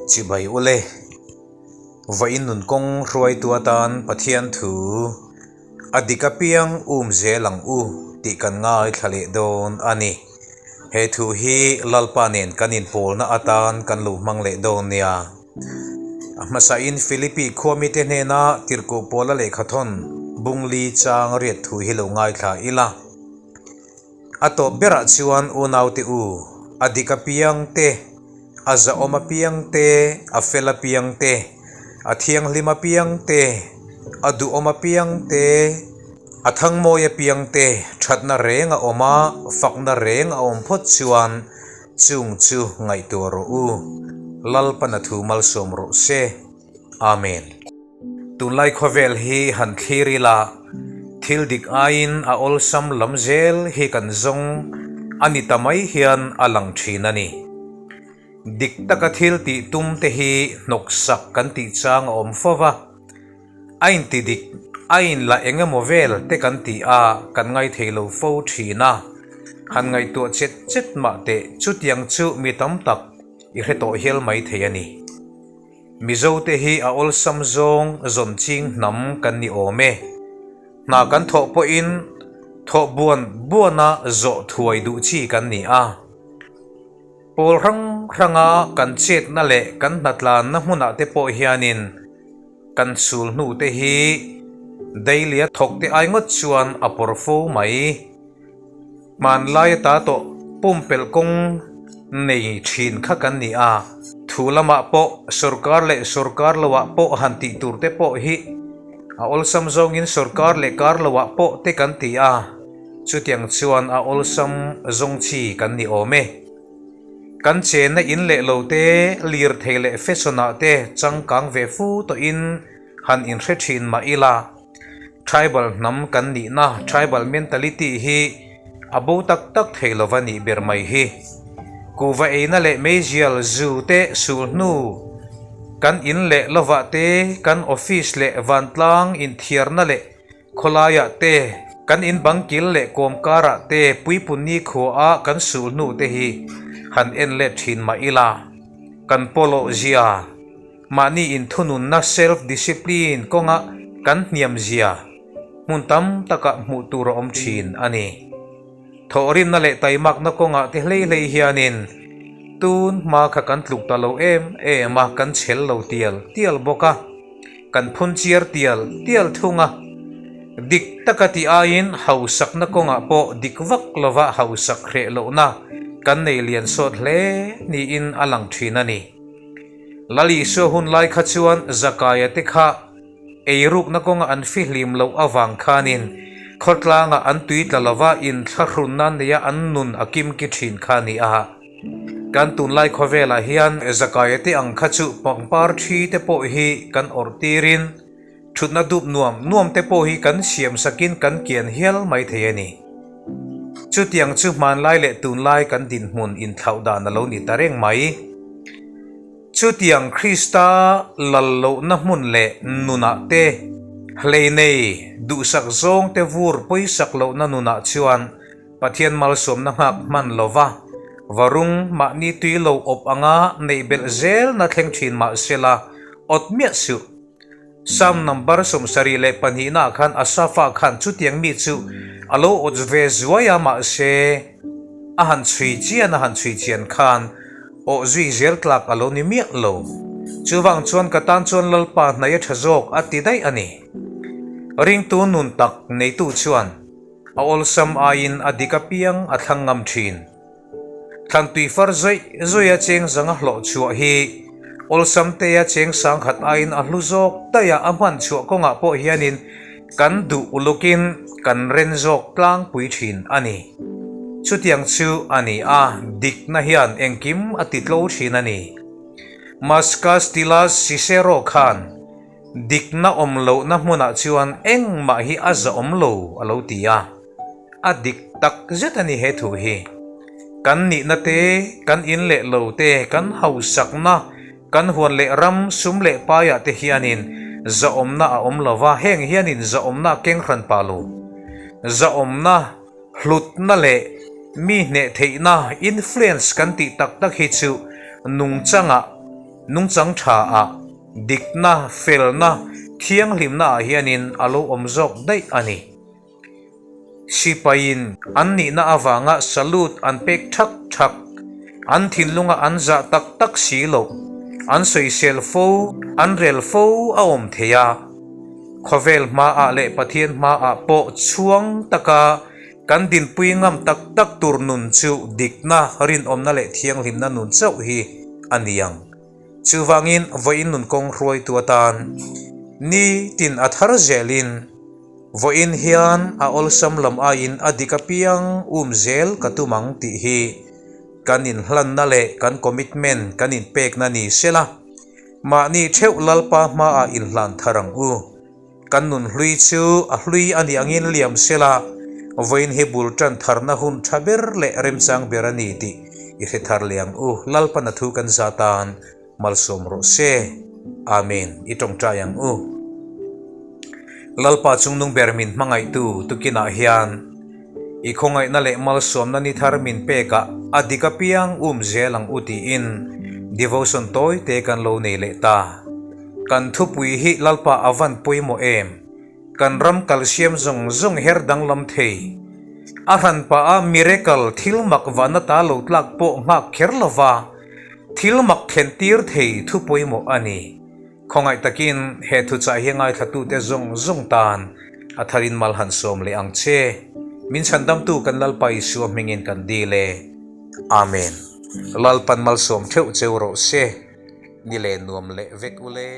Chibai ule, vawiin nun kawng hruaitu atan Pathian thu a dik apiang um zel ang u tih kan ngaithla leh dawn a ni. He thu hi Lalpa nen kan inpawlna atan kan lo hmang leh dawn nia. A hmasain Philippi khuamite hnena tirhkoh pawla lehkhathawn bungli chang riat thu hi lo ngaithla ila. A tawp berah chuan unaute u, a dik apiang te, a zahawm apiang te, a fel apiang te, a thianghlim apiang te, a duhawm apiang te, a thangmawi apiang te thatna reng a awm a, fakna reng a awm phawt chuan chung chu ngaihtuah rawh u. Lalpana thu malsawm rawh se. Amen. Tunlai khawvel hi han thlir ila, thil dik aiin a awlsam lam zel hi kan zawng a ni ta mai hian a lang thin a ni. Dik taka thil tih tum te hi hnawksak kan tih chang a awm fo va, a inti dik, a inla eng emaw vel te kan tih a kan ngaithei lo fo thin a, han ngaihtuah chet chet mah teh chutiang chu mi tam tak i hre tawh hial mai thei a ni. Mizote hi a awlsam zawng zawn ching hnam kan ni awm e. Hna kan thawh pawhin thawh buan buana zawh thuai duh chi kan ni a. Pawl hrang hranga kan chetna leh kan hnatlanna hmunah te pawh hianin kan sul hnute hi daily-a thawkte ai ngawt chuan a pawr fo mai. Hmanlai ata tawh pumpelh kawng nei thin kha kan ni a, thu lamah pawh sorkar leh sorkar loah pawh han tih tur te pawh hi a awlsam zawngin sorkar leh kar loah pawh te kan ti a, chutiang chuan a awlsam zawng chi kan ni awm e. Kan chenna in leh lo te, lirthei leh fashion ah te changkang ve fu tawhin han inhre thin mah ila, Tribal hnam kan nihna, tribal mentality, hi a bo tak tak thei lova nih ber mai hi. Kuhva eina leh meizial zu te sul hnu kan in leh lovah te, kan office leh vantlang inthiarna leh khawlaiah te, kan in bangkil leh kawmkarah te puipunni khuaah kan sul hnu te hi han en let thin mah ila, kan pawlawh zia. Mahni inthununna, self-discipline, kawnga kan hniamzia hmun tam takah hmuh tur a awm thin a ni. Thawhrimna leh taimakna kawngah te hlei hlei hianin tun hma kha kan tluk ta lo em em a, kan chhel lo tial tial bawk a, kan phun chiar tial tial thung a. Dik taka tih aiin hausakna kawngah pawh dik vak lova hausak hreh lohna kan nei lian sawt hle niin a lang thin a ni. Lal Isua hun lai kha chuan Zakaia te kha eirukna kawnga an fihlim loh avang khanin khawtlangah an tui tla lova inthlahrunna neia an nun a kimki thin kha a ni a. Kan tunlai khawvelah hian Zakaia te ang kha chu pangpar thi te pawh hi kan awrh tirin Thutna dup nuam nuam te pawh hi kan siam sakin kan kian hial mai thei a ni. Chutiang chu hmanlai leh tunlai kan dinhmun inthlauh dan a lo ni ta reng mai. Chutiang Krista lal lohna hmun leh nunah te, hleinei duhsak zawng te vur pawisak lohna nunah chuan Pathian malsawmna nghak hman lova varung mahni tui lo awp anga neih belh zelna thleng thin mah sela awt miah suh. Psalm number 72 nah khan Asaph-a khan chutiang mi chu a lo awt ve zuai a, mahse a han chhui chian a han chhui chian khan awh zui zel tlak a lo ni miah lo. Chuvang chuan ka tan chuan Lalpa hnaih a tha zawk a ti daih a ni. Ringtu nun tak neitu chuan a awlsam aiin a dik apiang a thlang ngam thin. Thlan tui far zawih zawih a cheng zanga hlawh chhuah hi awlsam tea cheng sangkhat aiin a hlu zawk daih a, a hman chhuah kawngah pawh hianin kan duh ulukin kan ren zawk tlangpui thin a ni. Chutiang chu a ni a, dikna hian engkim a ti tlo thin a ni. Mascus Tilas Cicero khan dikna awm lohna hmunah chuan engmah hi a zahawm lo a lo ti a. A dik tak zet a ni he thu hi. Kan nihna te, kan in leh lo te, kan hausakna, kan huan leh ram, sum leh paiah te hianin zahawmna a awm lo va, heng hianin zahawmna a keng hran pah lo. Zahawmna, hlutna leh mi hneh theihna, influence, kan tih tak tak hi chu nungchangah. Nungchang tha ah, dikna, felna, thianghlimna ah hianin a lo awm zawk daih a ni. Sipaiin an nihna avanga salute an pek thak thak, an thinlunga an zah tak tak si loh, an sawisel fo, an rel fo a awm thei a. Khawvel hmaah leh Pathian hmaah pawh chhuang taka kan dinpui ngam tak tak tur nun chu dikna, rinawmna leh thianghlimna nun chauh hi a ni ang. Chuvangin vawiin nun kawng hruaitu atan ni tin a thar zelin vawiin hian a awlsam lam aiin a dik apiang um zel ka tum ang tih hi kan inhlanna leh kan commitment kan inpekna ni sela, mahni theuh Lalpa hmaah inhlan thar ang u. Kan nun hlui chu a hlui a nih angin liam sela, vawiin hi bul tan tharna hun tha ber leh remchang ber a ni tih i hre thar leh ang u. Lalpan a thu kan za tan malsawm rawh se. Amen. I tawngtai ang u. Lalpa chungnung ber min hmangaihtu tukinah hian i khawngaihna leh malsawmna ni thar min pekah a dik apiang um zel ang u tiin devotion tawi te kan lo nei leh ta. Kan thupui hi Lalpa a van pawimawh em? Kan ram kalsiam zawng zawng her danglam thei. A hran pah a miracle thil mak vahna ta lo tlak pawh nghak kher lova thil mak thlen tir thei thu pawimawh a ni. Khawngaih takin he thuchah hi ngaithlatute zawng zawng tan a tharin mal han sawm leh ang che. Min chhandamtu kan Lalpa Isua hmingin kan dil e. Amen. Lalpan malsawm theuh cheu rawh se. Ni leh nuam leh vek ule.